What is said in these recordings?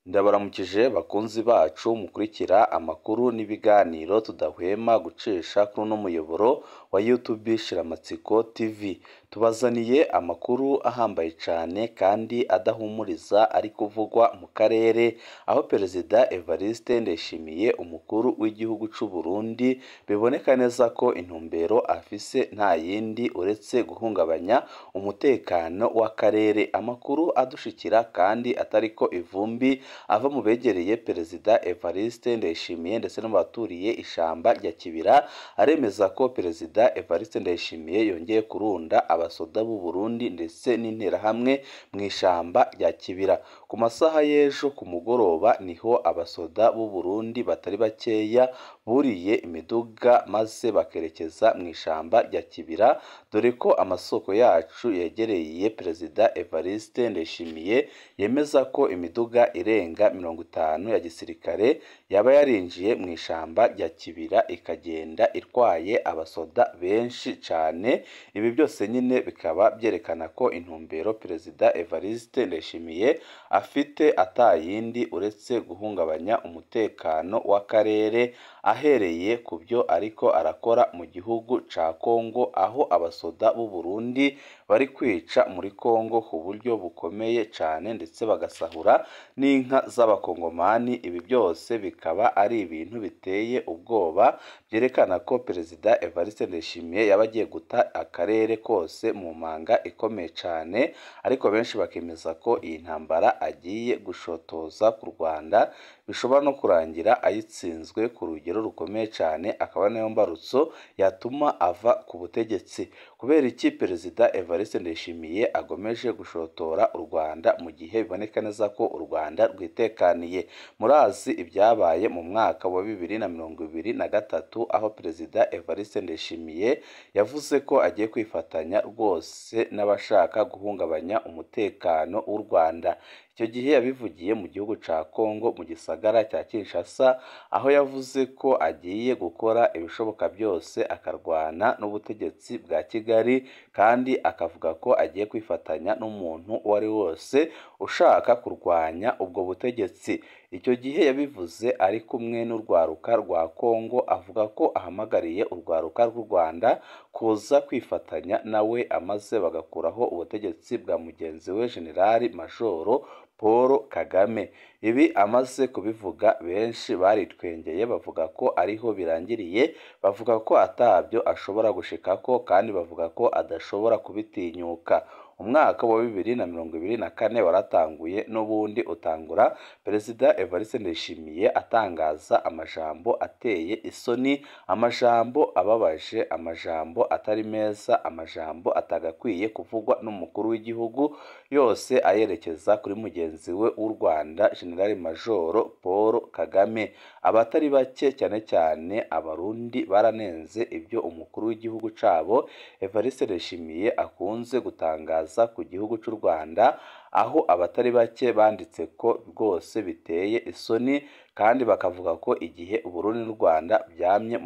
Ndabaramukije bakunzi bacu mukurikira amakuru n'ibiganiro tudahwema gucisha kuri uno muyoboro wa YouTube Shiramatsiko TV. Tubazaniye amakuru ahambaye cyane kandi adahumuriza ari kuvugwa mu karere, aho Perezida Evariste Ndayishimiye umukuru w'igihugu c'u Burundi biboneka neza ko intumbero afise nta yindi uretse guhungabanya umutekano w'akarere. Amakuru adushikira kandi atariko ivumbi ava mu begereye Perezida Evariste Ndayishimiye ndetse no mu baturiye ishamba rya Kibira aremeza ko Perezida Evariste Ndayishimiye yongeye kurunda abasoda b'u Burundi ndetse n'interahamwe mu ishamba rya Kibira. Ku masaha y'ejo ku mugoroba niho abasoda b'u Burundi batari bakeya buriye imiduga maze bakerekeza mu ishamba rya Kibira, dore ko amasoko yacu yegereye Perezida Evariste Ndayishimiye yemeza ko imiduga irenga 50 ya gisirikare yaba yarinjiye mu ishamba rya Kibira ikagenda itwaye abasoda benshi cyane. Ibi byose nyine bikaba byerekana ko intumbero Perezida Evariste Ndayishimiye afite atayindi uretse guhungabanya umutekano w'akarere, ahereye ku byo ariko arakora mu gihugu ca Kongo, aho abasoda b'u Burundi bari kwica muri Kongo ku buryo bukomeye cyane ndetse bagasahura n'inka z'abakongomani. Ibi byose bikaba ari ibintu biteye ubwoba byerekana ko Perezida Evariste Ndayishimiye yaba agiye guta akarere kose mu manga ikomeye cyane, ariko benshi bakemeza ko iyi ntambara agiye gushotoza ku Rwanda bishobora no kurangira ayitsinzwe ku rugero rukomeye cyane, akaba nayo mbarutso yatuma ava ku butegetsi. Kubera iki Perezida Evariste Ndayishimiye agomeje gushotora u Rwanda mu gihe biboneka neza ko u Rwanda rwitekaniye? Murazi ibyabaye mu mwaka wa 2023 aho Perezida Evariste Ndayishimiye yavuze ko agiye kwifatanya rwose n'abashaka guhungabanya umutekano w'u Rwanda. Icyo gihe yabivugiye mu gihugu ca Kongo mu gisagara cya Kinshasa, aho yavuze ko agiye gukora ibishoboka byose akarwana n'ubutegetsi bwa Kigali, kandi akavuga ko agiye kwifatanya n'umuntu uwo ari wose ushaka kurwanya ubwo butegetsi. Icyo gihe yabivuze ari kumwe n'urwaruka rwa Kongo, avuga ko ahamagariye urwaruka rw'u Rwanda kuza kwifatanya nawe amaze bagakuraho ubutegetsi bwa mugenzi we Generali Majoro Paul Kagame. Ibi amaze kubivuga benshi baritwengeye bavuga ko ariho birangiriye, bavuga ko atabyo ashobora gushikako kandi bavuga ko adashobora kubitinyuka. Umwaka wa 2024 waratanguye n'ubundi utangura Perezida Evariste Ndayishimiye atangaza amajambo ateye isoni, amajambo ababaje, amajambo atari meza, amajambo atagakwiye kuvugwa n'umukuru w'igihugu, yose ayerekeza kuri mugenzi we w'u Rwanda General Majoro Paul Kagame. Abatari bake cyane cyane Abarundi baranenze ibyo umukuru w'igihugu cabo Evariste Ndayishimiye akunze gutangaza ku gihugu cy'u Rwanda, aho abatari bake banditse ko rwose biteye isoni, kandi bakavuga ko igihe Uburundi n'u Rwanda byamye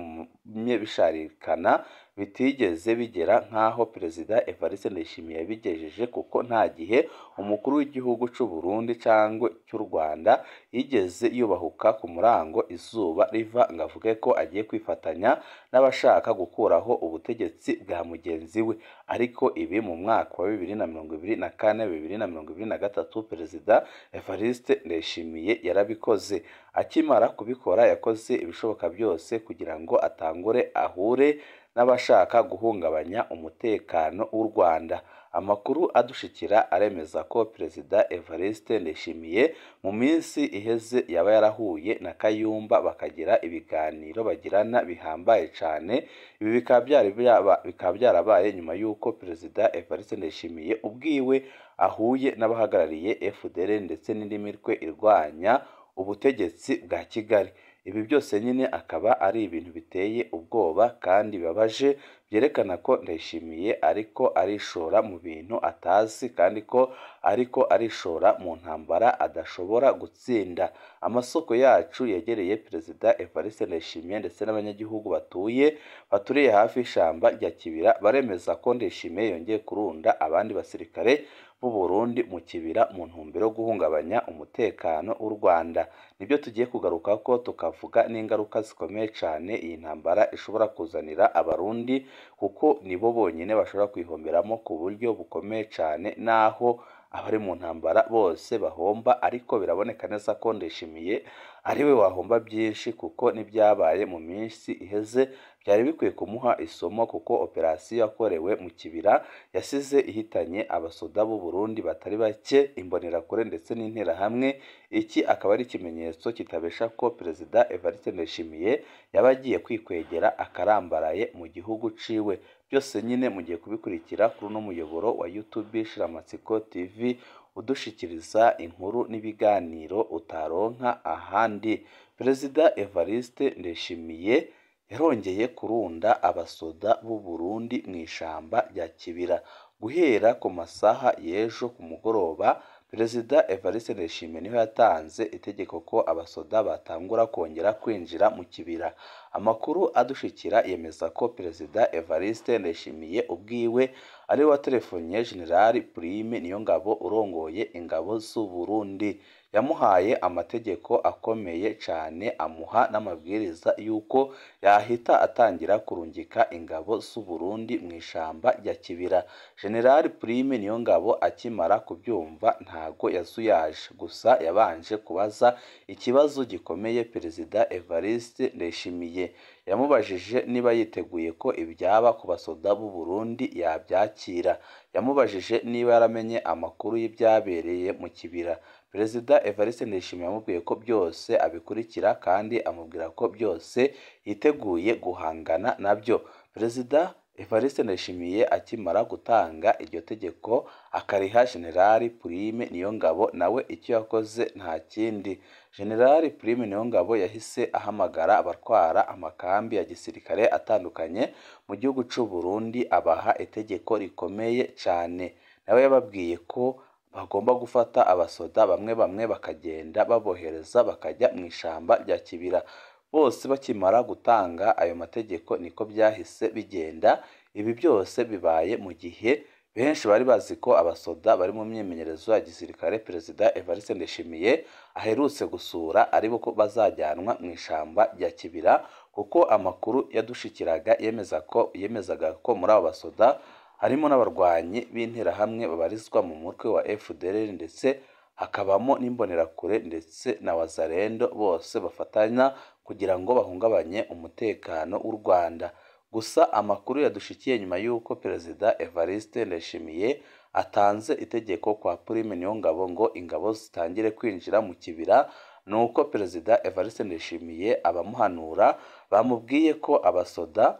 bisharikana bitigeze bigera nk'aho Perezida Evariste Ndayishimiye yabigejeje, kuko nta gihe umukuru w'igihugu cy'u Burundi cyangwa cy'u Rwanda yigeze yubahuka ku murango izuba riva ngo avuge ko agiye kwifatanya n'abashaka gukuraho ubutegetsi bwa mugenzi we. Ariko ibi mu mwaka wa 2024 2023 Perezida Evariste Ndayishimiye yarabikoze. Akimara kubikora yakoze ibishoboka byose kugira ngo atangure ahure n'abashaka guhungabanya umutekano w'u Rwanda. Amakuru adushikira aremeza ko Perezida Evariste Ndayishimiye mu minsi iheze yaba yarahuye na Kayumba bakagira ibiganiro bagirana bihambaye cyane. Ibi bikaba byarabaye nyuma y'uko Perezida Evariste Ndayishimiye ubwiwe ahuye n'abahagarariye FDL ndetse n'indi mitwe irwanya ubutegetsi bwa Kigali. Ibi byose nyine akaba ari ibintu biteye ubwoba kandi bibabaje, byerekana ko Ndayishimiye ariko arishora mu bintu atazi kandi ko ariko arishora mu ntambara adashobora gutsinda. Amasoko yacu yegereye Perezida Evariste Ndayishimiye ndetse n'abanyagihugu baturiye hafi y'ishamba rya Kibira baremeza ko Ndayishimiye yongeye kurunda abandi basirikare b'u Burundi mu Kibira mu ntumbero yo guhungabanya umutekano w'u Rwanda. Nibyo tugiye kugaruka ko tukavuga n'ingaruka zikomeye cyane iyi ntambara ishobora kuzanira Abarundi, kuko nibo bonyine bashobora kwihomberamo ku buryo bukomeye cyane, naho abari mu ntambara bose bahomba, ariko biraboneka neza ko Ndayishimiye ariwe wahomba byinshi, kuko n'ibyabaye mu minsi iheze byari bikwiye kumuha isomo, kuko operasiyo yakorewe mu Kibira yasize ihitanye abasoda b'u Burundi batari bake, imbonerakure ndetse n'interahamwe. Iki akaba ari ikimenyetso kitabesha ko Perezida Evariste Ndayishimiye yaba agiye kwikwegera akarambaraye mu gihugu ciwe. Byose nyine mugiye kubikurikira kuri uno muyoboro wa YouTube Shiramatsiko TV, udushikiriza inkuru n'ibiganiro utaronka ahandi. Perezida Evariste Ndayishimiye yarongeye kurunda abasoda b'u Burundi mu ishamba rya Kibira. Guhera ku masaha y'ejo ku mugoroba, Perezida Evariste Ndayishimiye niho yatanze itegeko ko abasoda batangura kongera kwinjira mu Kibira. Amakuru adushikira yemeza ko Perezida Evariste Ndayishimiye ubwiwe ari we watelefonye General Prime Niyongabo urongoye ingabo z'u Burundi. Yamuhaye amategeko akomeye cyane, amuha n'amabwiriza y'uko yahita atangira kurungika ingabo z'u Burundi mu ishamba rya Kibira. General Prime Niyongabo akimara kubyumva ntago yazuyaje, gusa yabanje kubaza ikibazo gikomeye Perezida Evariste Ndayishimiye. Yamubajije niba yiteguye ko ibyaba ku basoda b'u Burundi yabyakira. Yamubajije niba yaramenye amakuru y'ibyabereye mu Kibira. Perezida Evariste Ndayishimiye yamubwiye ko byose abikurikira kandi amubwira ko byose yiteguye guhangana nabyo. Perezida Evariste Ndayishimiye akimara gutanga iryo tegeko akariha General Prime Niyongabo, nawe icyo yakoze nta kindi. General Prime Niyongabo yahise ahamagara abatwara amakambi ya gisirikare atandukanye mu gihugu cy'u Burundi, abaha itegeko rikomeye cyane. Nawe yababwiye ko bagomba gufata abasoda bamwe bamwe bakagenda babohereza bakajya mu ishamba rya Kibira. Bose bakimara gutanga ayo mategeko niko byahise bigenda. Ibi byose bibaye mu gihe benshi bari bazi ko abasoda bari mu myimenyerezo ya gisirikare Perezida Evariste Ndayishimiye aherutse gusura aribo ko bazajyanwa mu ishamba rya Kibira, kuko amakuru yadushikiraga yemezaga ko muri abo basoda harimo n'abarwanyi b'interahamwe babarizwa mu mutwe wa FDLR, ndetse hakabamo n'imbonerakure ndetse na Wazalendo, bose bafatanya kugira ngo bahungabanye umutekano w'u Rwanda. Gusa amakuru yadushikiye nyuma y'uko Perezida Evariste Ndayishimiye atanze itegeko kwa Prime Niyongabo ngo ingabo zitangire kwinjira mu Kibira, nuko Perezida Evariste Ndayishimiye abamuhanura bamubwiye ko abasoda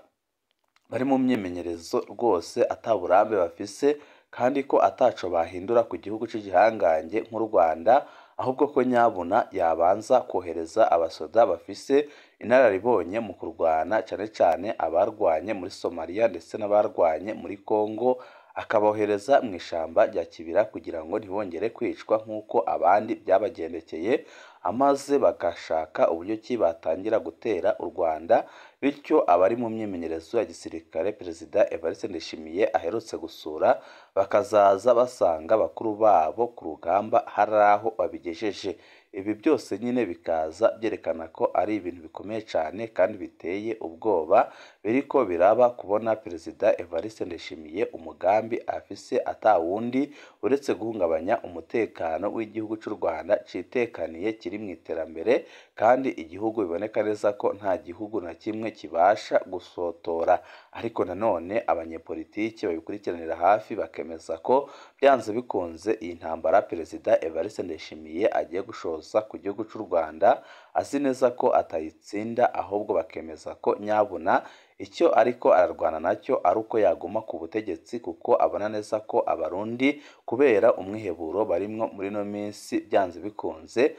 bari mu myimenyerezo rwose ataburambe bafise, kandi ko ataco bahindura ku gihugu cy'igihangange nk'u Rwanda, ahubwo ko nyabuna yabanza kohereza abasoda bafise inararibonye mu kurwana, cyane cyane abarwanye muri Somalia ndetse n'abarwanye muri Congo, akabohereza mu ishamba rya Kibira kugira ngo ntibongere kwicwa nk'uko abandi byabagendekeye, amaze bagashaka uburyo ki batangira gutera u Rwanda. Bityo abari mu myimenyerezo ya gisirikare Perezida Evariste Ndayishimiye aherutse gusura bakazaza basanga bakuru babo ku rugamba hari aho babigejeje. Ibi byose nyine bikaza byerekana ko ari ibintu bikomeye cyane kandi biteye ubwoba biriko biraba, kubona Perezida Evariste Ndayishimiye umugambi afise atawundi uretse guhungabanya umutekano w'igihugu cy'u Rwanda citekaniye kiri mu iterambere, kandi igihugu biboneka neza ko nta gihugu na kimwe kibasha gusotora. Ariko nanone abanyepolitiki babikurikiranira hafi bakemeza ko byanze bikunze iyi ntambara Perezida Evariste Ndayishimiye agiye gushoza ku gihugu cy'u Rwanda azi neza ko atayitsinda, ahubwo bakemeza ko nyabuna Icyo ariko ararwana nacyo ari uko yaguma ku butegetsi, kuko abona neza ko Abarundi kubera umwiheburo barimwo muri ino minsi byanze bikunze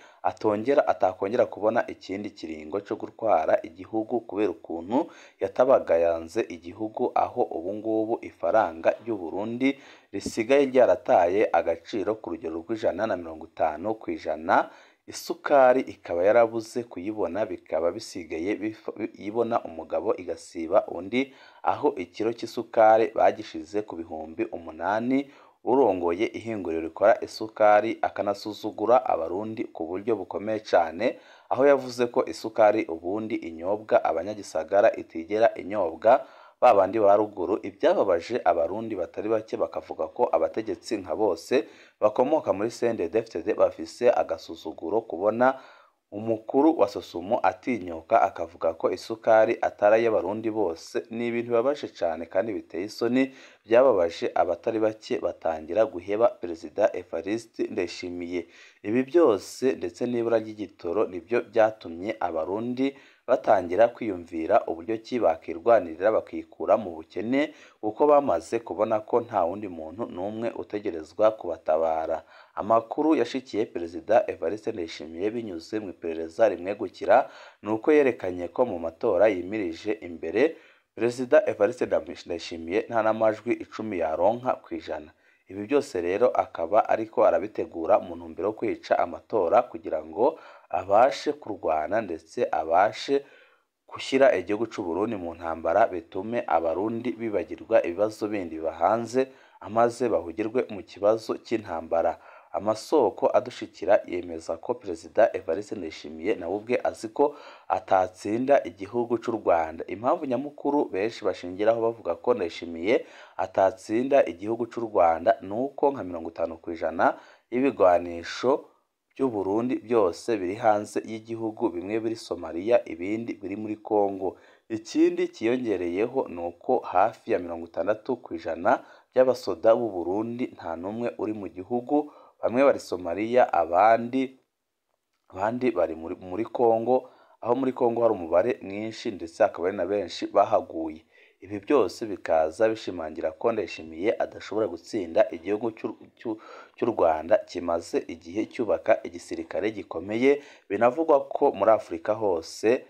atakongera kubona ikindi kiringo cyo gutwara igihugu kubera ukuntu yatabagayanze igihugu, aho ubu ngubu ifaranga ry'u Burundi risigaye ryarataye agaciro ku rugero rw'150%, isukari ikaba yarabuze kuyibona, bikaba bisigaye ibona umugabo igasiba undi, aho ikiro cy'isukari bagishize ku 8,000. Urongoye ihinguriro rikora isukari akanasuzugura Abarundi ku buryo bukomeye cyane, aho yavuze ko isukari ubundi inyobwa abanyagisagara itigera inyobwa babandi ba ruguru. Ibyababaje Abarundi batari bake, bakavuga ko abategetsi nka bose bakomoka muri CNDD-FDD bafise agasuzuguro kubona umukuru wa Sosumo atinyuka akavuga ko isukari atari ay'Abarundi bose. Ni ibintu bibabaje cyane kandi biteye isoni, byababaje abatari bake batangira guheba Perezida Evariste Ndayishimiye. Ibi byose ndetse n'ibura ry'igitoro nibyo byatumye Abarundi batangira kwiyumvira uburyo ki bakirwanirira bakikura mu bukene, kuko bamaze kubona ko nta wundi muntu n'umwe utegerezwa kubatabara. Amakuru yashikiye Perezida Evariste Ndayishimiye binyuze mu iperereza rimwegukira ni uko yerekanye ko mu matora yimirije imbere Perezida Evariste Ndayishimiye nta n'amajwi 10 yaronka ku ijana. Ibi byose rero akaba ariko arabitegura mu ntumbero yo kwica amatora kugira ngo abashe kurwana ndetse abashe gushyira igihugu cy'u Burundi mu ntambara, bitume Abarundi bibagirwa ibibazo bindi bibahanze maze bahugirwe mu kibazo cy'intambara. Amasoko adushikira yemeza ko Perezida Evariste Ndayishimiye nawe ubwe azi ko atatsinda igihugu cy'u Rwanda. Impamvu nyamukuru benshi bashingiraho bavuga ko Ndayishimiye atatsinda igihugu cy'u Rwanda ni uko nka 50% y'ibigwanisho by'u Burundi byose biri hanze y'igihugu, bimwe biri Somalia ibindi biri muri Congo. Ikindi kiyongereyeho ni uko hafi ya 60% by'abasoda b'u Burundi nta n'umwe uri mu gihugu, bamwe bari Somalia abandi bari muri Congo, aho muri Congo hari umubare mwinshi ndetse hakaba hari na benshi bahaguye. Ibi byose bikaza bishimangira ko Ndayishimiye adashobora gutsinda igihugu cy'u Rwanda kimaze igihe cyubaka igisirikare gikomeye. Binavugwa ko muri Afurika hose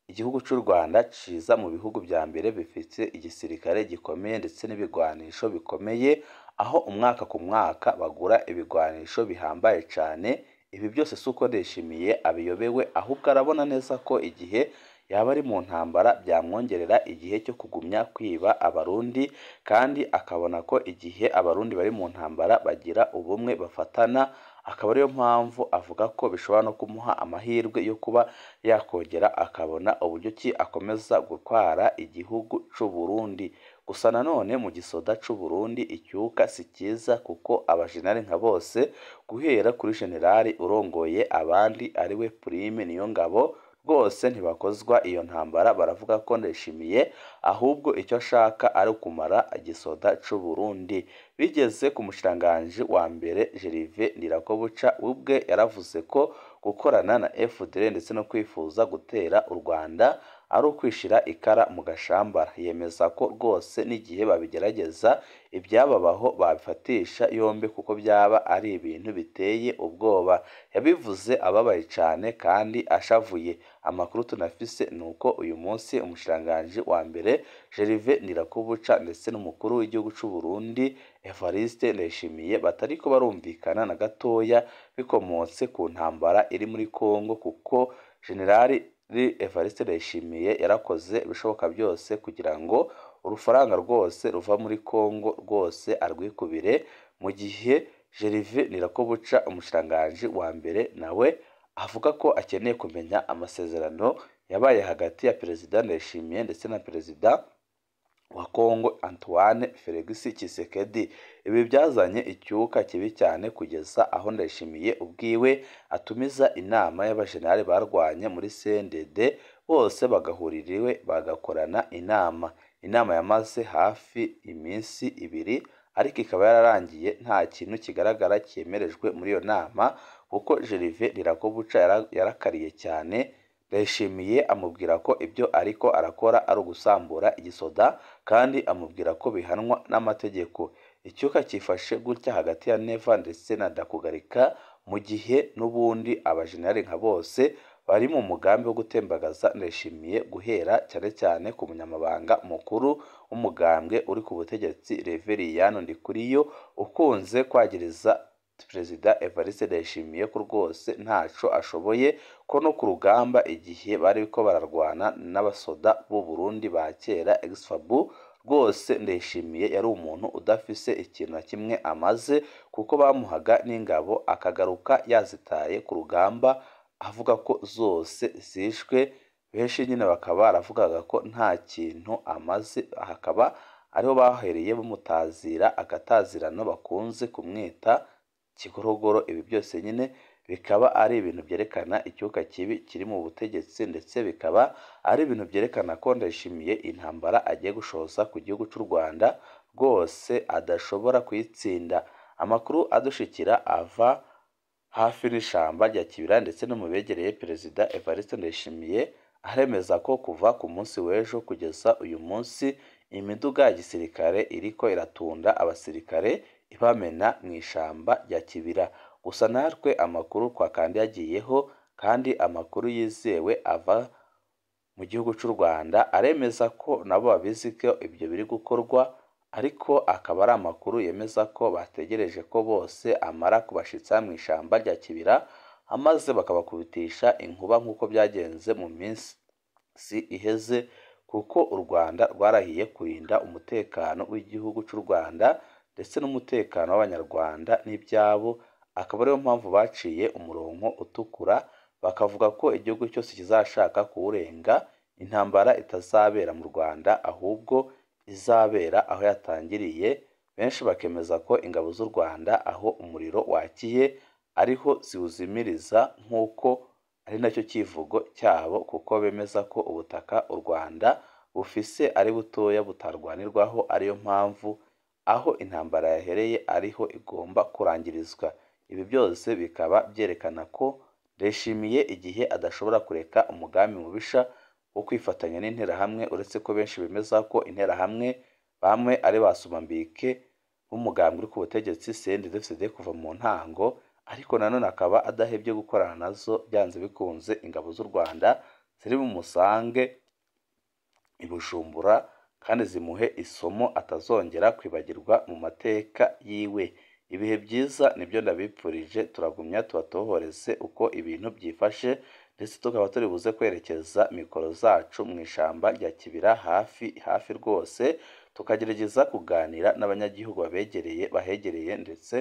igihugu cy'u Rwanda kiza mu bihugu bya mbere bifite igisirikare gikomeye ndetse n'ibigwanisho bikomeye, aho umwaka ku mwaka bagura ibigwanisho bihambaye cyane. Ibi byose si uko Ndayishimiye abiyobewe, ahubwo arabona neza ko igihe yaba ari mu ntambara byamwongerera igihe cyo kugumya kwiba Abarundi, kandi akabona ko igihe Abarundi bari mu ntambara bagira ubumwe bafatana, akaba ariyo mpamvu avuga ko bishobora no kumuha amahirwe yo kuba yakongera akabona uburyo ki akomeza gutwara igihugu cy'u Burundi. Gusa nanone mu gisoda cy'u Burundi icyuka si cyiza, kuko abajenerali nka bose guhera kuri generali urongoye abandi ariwe Prime Niyongabo rwose ntibakozwa iyo ntambara. Baravuga ko Ndayishimiye ahubwo icyo ashaka ari ukumara igisoda cy'u Burundi. Bigeze ku mushikiranganji wa mbere Gervais Ndirakobuca ubwe yaravuze ko gukorana na FDL ndetse no kwifuza gutera u Rwanda ari ukwishira ikara mu gashambara. Yemeza ko rwose n'igihe babigerageza ibyababaho babifatisha yombi, kuko byaba ari ibintu biteye ubwoba. Yabivuze ababaye cyane kandi ashavuye. Amakuru tunafise ni uko uyu munsi umushikiranganji wa mbere Gervais Ndirakobuca ndetse n'umukuru w'igihugu cy'u Burundi Evariste Ndayishimiye batariko barumvikana na gatoya bikomotse ku ntambara iri muri Congo, kuko Generali Evariste Ndayishimiye yarakoze ibishoboka byose kugira ngo urufaranga rwose ruva muri Congo rwose arwikubire, mu gihe Gervais Ndirakobuca umushikiranganji wa mbere nawe avuga ko akeneye kumenya amasezerano yabaye hagati ya Perezida Ndayishimiye ndetse na Perezida wa Congo Antoine Felix Tshisekedi. Ibi byazanye icyuka kibi cyane kugeza aho Ndayishimiye ubwiwe atumiza inama y'abajenerali barwanye muri CNDD bose bagahurira iwe bagakorana inama. Inama yamaze hafi iminsi ibiri ariko ikaba yararangiye nta kintu kigaragara cyemerejwe muri iyo nama, kuko Gervais Ndirakobuca yarakariye cyane Ndayishimiye amubwira ko ibyo ariko arakora ari ugusambura igisoda kandi amubwira ko bihanwa n'amategeko. Icyuka cyifashe gutya hagati ya Neva ndetse na Ndakugarika, mu gihe n'ubundi abajenerali nka bose bari mu mugambi wo gutembagaza Ndayishimiye, guhera cyane cyane ku munyamabanga mukuru w'umugambwe uri ku butegetsi Reveriyani Ndikuriyo, ukunze kwagiriza Perezida Evariste Ndayishimiye ko rwose ntaco ashoboye, ko no ku rugamba igihe bariko bararwana n'abasoda b'u Burundi ba kera ex-FAB, rwose Ndayishimiye yari umuntu udafise ikintu na kimwe amaze, kuko bamuhaga n'ingabo akagaruka yazitaye ku rugamba avuga ko zose zishwe. Benshi nyine bakaba baravugaga ko nta kintu amaze, hakaba ariho bahereye bamutazira agatazirano bakunze kumwita Kigorogoro. Ibi byose nyine bikaba ari ibintu byerekana icyuka kibi kiri mu butegetsi, ndetse bikaba ari ibintu byerekana ko Ndayishimiye intambara agiye gushoza ku gihugu cy'u Rwanda rwose adashobora kuyitsinda. Amakuru adushikira ava hafi n'ishamba rya Kibira ndetse no mu begereye Perezida Evariste Ndayishimiye aremeza ko kuva ku munsi w'ejo kugeza uyu munsi imiduga ya gisirikare iriko iratunda abasirikare ibamena mu ishamba rya Kibira. Gusa natwe amakuru twakandi yagiyeho kandi amakuru yizewe ava mu gihugu cy'u Rwanda aremeza ko nabo babizi ko ibyo biri gukorwa, ariko akaba ari amakuru yemeza ko bategereje ko bose amara kubashitsa mu ishamba rya Kibira, amaze bakabakubitisha inkuba nk'uko byagenze mu minsi iheze, kuko u Rwanda rwarahiye kurinda umutekano w'igihugu cy'u Rwanda ndetse n'umutekano w'Abanyarwanda n'ibyabo, akaba ariyo mpamvu baciye umurongo utukura bakavuga ko igihugu cyose kizashaka kuwurenga intambara itazabera mu Rwanda ahubwo izabera aho yatangiriye. Benshi bakemeza ko ingabo z'u Rwanda aho umuriro wakiye ariho ziwuzimiriza, nk'uko ari nacyo kivugo cyabo, kuko bemeza ko ubutaka u Rwanda bufise ari butoya butarwanirwaho, ariyo mpamvu aho intambara yahereye ariho igomba kurangirizwa. Ibi byose bikaba byerekana ko Ndayishimiye igihe adashobora kureka umugambi mubisha wo kwifatanya n'Interahamwe, uretse ko benshi bemeza ko Interahamwe bamwe ari ba Somambike b'umugambwe uri ku butegetsi CNDD-FDD kuva mu ntango, ariko nanone akaba adahebye gukorana nazo. Byanze bikunze ingabo z'u Rwanda ziri bumusange i Bujumbura kandi zimuhe isomo atazongera kwibagirwa mu mateka yiwe. Ibihe byiza nibyo ndabipfurije, turagumya tubatohoreze uko ibintu byifashe, ndetse tukaba turi buze kwerekeza mikoro zacu mu ishamba rya Kibira hafi hafi rwose, tukagerageza kuganira n'abanyagihugu babegereye bahegereye, ndetse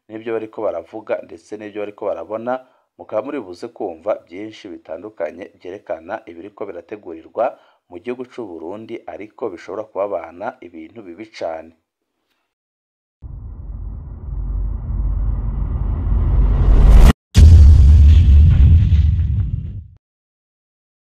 n'ibyo bariko baravuga ndetse n'ibyo bariko barabona. Mukaba muri buze kumva byinshi bitandukanye byerekana ibiriko birategurirwa mu gihugu cy'u Burundi, ariko bishobora kubabana ibintu bibi cane.